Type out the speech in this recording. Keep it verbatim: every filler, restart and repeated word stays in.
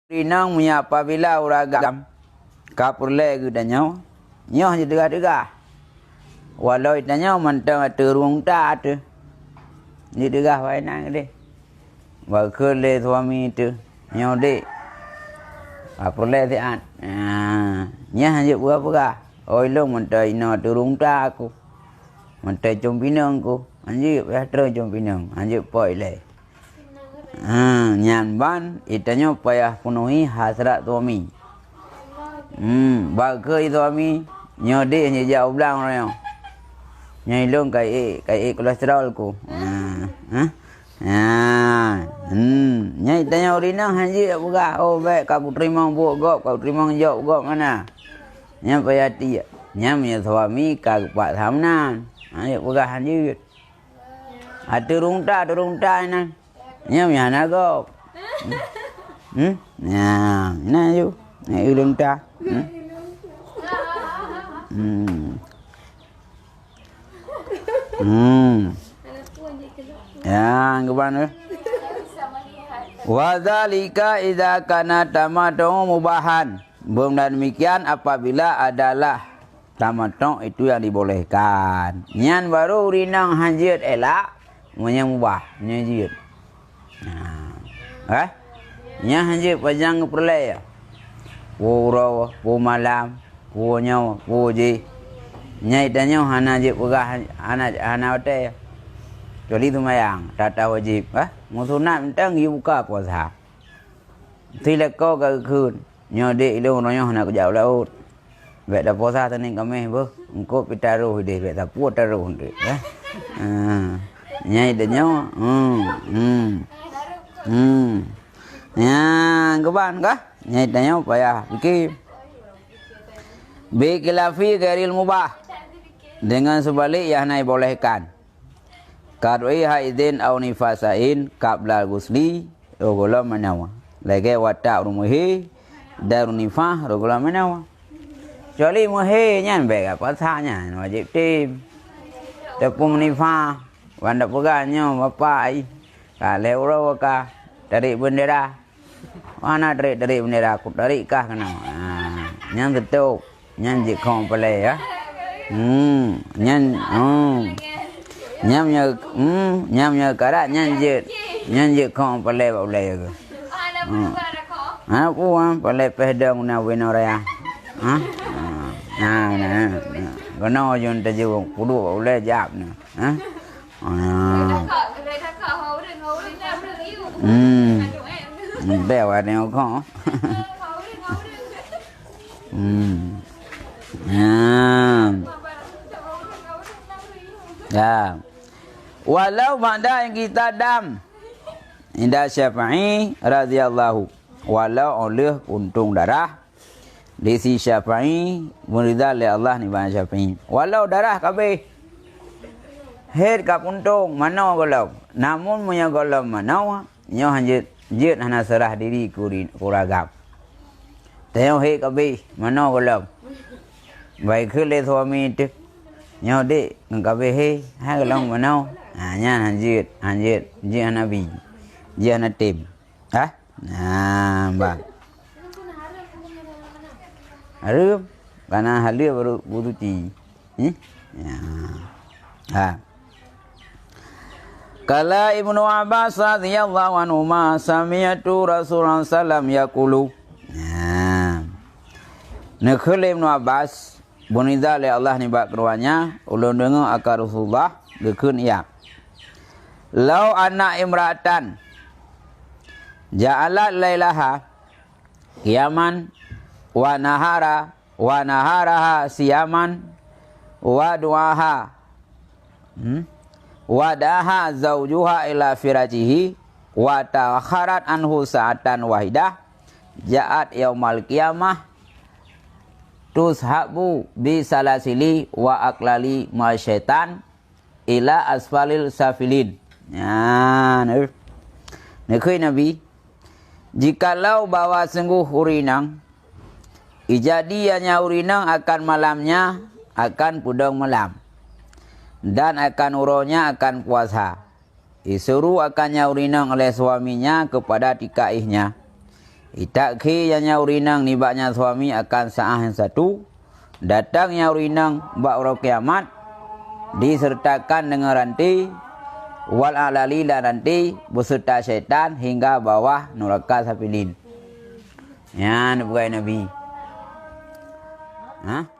Inong meunyoe apabila ureueng agam ka peureulèe geutanyoe, nyoe jiteugah-teugah. Walau tanyoe mantong ateueh rueng ta teuh. Jiteugah wai nang deh. Bak kheun lé suami teuh, nyoe dek. Ka peureulèe siat. Ah, nyan jeuet peugah-peugah. Oh, ilong mantong inoe ateueh rueng ta ku. Mantong com pinong ku. Hanjeuet payah treun com pinong. Hanjeuet pok ilèe. Ha, nyan ban, itanyoe payah peunuhi hasrat suami. Hmm, bak kheun suami, nyoe dek nyang jak u blang uroe nyoe. Nyoe ilong ka ék, ka ék kolesterol ku. Ha, ha. Ha, hmm, nyan itanyoe ureueng inong hanjeuet peugah, "Oh, bèk ka kuteurimong buet gob, ka kuteurimong jok gob mana." Nyan payah tiek. Nyan meunyoe suami ka geupaksa meunan. Hanjeuet peugah hanjeuet. Ateueh rueng ta, ateueh rueng ta inan. Nyan meuhana gob. Hmm? Nyan, inan ju. Nyan rueng ta. Hmm? Hmm. Hmm. Ya, geuban tu. Wa dzalika idza kana tamattu mubahan. Beuna demikian apabila adalah tamattu itu yang dibolehkan. Nyan baru ureueng inong hanjeuet elak, meunyoe mubah, meunyoe jeuet. Nah, eh? Nyan hanjeuet pajan geupeureulèe. Peue uroe, peue malam, peue nyoe, peue jih. Nyan itanyoe hana jeuet peugah, hana, hana watèe. Kecuali seumayang, tata wajéb, eh? Meusunat mantong jibuka puasa. Silakoe ka geukheun. Nyoe dek ilôn uroe nyoe hana kujak u laôt. Bèk tapuasa Seunin Kaméh beuh. Engko pih taroh idéh bèk tapuôt taroh dek, eh. Ha. Nyang idéh nyoe. Hmm. Hmm. Hmm. Nyang keuban kah? Nyang idéh nyoe payah pike. Bi khilafi ghairil mubah. Dengan seubalik nyang hana dibolehkan. Karoi haidin au nifasain qablal ghusli, rôh gohlom manoe. Lagèe watak ureueng meuhé dan ureueng nifas rôh gohlom manoe. Kecuali meuhé nyan bèk gak puasa nyan wajéb tem. Teupeu nifas, wan tapeugah nyoe bapak ai, ka lhèe uroe ka tarék beundera. Hana tarék-tarék beundera, kutarék kah keunoe. Ha, nyan teutôp. Nyan jeuet khong palèe, ya. Hmm, nyan, hmm. Nyan meunyoe, hmm, nyan meunyoe karat, nyan jeuet. Nyan jeuet khong palèe bak ulèe tu. Hmm. Ha, peue, ha? Palèe péh dong na winoe raya. Ha? Ha, na, na. Keunoe jeuet tajok puduk bak ulèe jap na. Ha? Ah. Hmm. Bèk awak tengok kong. Hmm. Ya. Ya. Walau ba'da inqita'id dam. Inda Syafi'i radhiyallahu. Walau 'oh lheueh puntông darah. Di si Syafi'i, meuridha lé Allah nibak Syafi'i. Walau darah ka abéh, hét ka puntông, manoe gohlom. Namun meunyoe gohlom manoe, nyoe hanjeuet, jeuet hana seurah diri keu ri-, keu ragam. Tanyoe hét ka abéh, manoe gohlom. Bak kheun lé suami teuh, "Nyoe dek, ngon ka abéh hé, hai gohlom manoe." Ha, nyan hanjeuet, hanjeuet, jeuet hana bi, jeuet hana tem. Hah? Nah, bah. Hareuem. Kana haleuem baru beusuci. Hmm? Ya. Ha. Qala Ibnu Abbas radhiyallahu anhuma, sami'tu Rasulullah sallam yaqulu. Nah. Neukheun lé Ibnu Abbas, beunida lé Allah nibak keduanya, ulôn deungoe akan Rasulullah geukheun, ya. Lau anna imra'atan ja'alat lailaha qiyaman wa nahara, wa naharaha siyaman, wa du'aha, hmm? Wa da'aha zaujuha ila firashihi, wa ta'akharat anhu sa'atan wahidah, ja'at yaumal qiyamah tushabu bi salasili wa aklali ma syaitan, ila asfalil safilin. Nyan, eh. Neukheun Nabi, jikalau bahwa sungguh ureueng inong, ijadi nyan ureueng inong akan malamnya akan peudong malam, dan akan uroe nyan akan puasa. Isuruh akan nyan ureueng inong oleh suaminya kepada tika ihnya. Itakhe nyang nyan ureueng inong nibak nyang suami akan saát nyang satu, datang nyang ureueng inong bak uroe kiamat, diseureutokan deungon ranté, wal aghlali dan ranté, beuseureuta syaitan hingga bawah nuraka Safilin. Nyan peugah Nabi. Ha?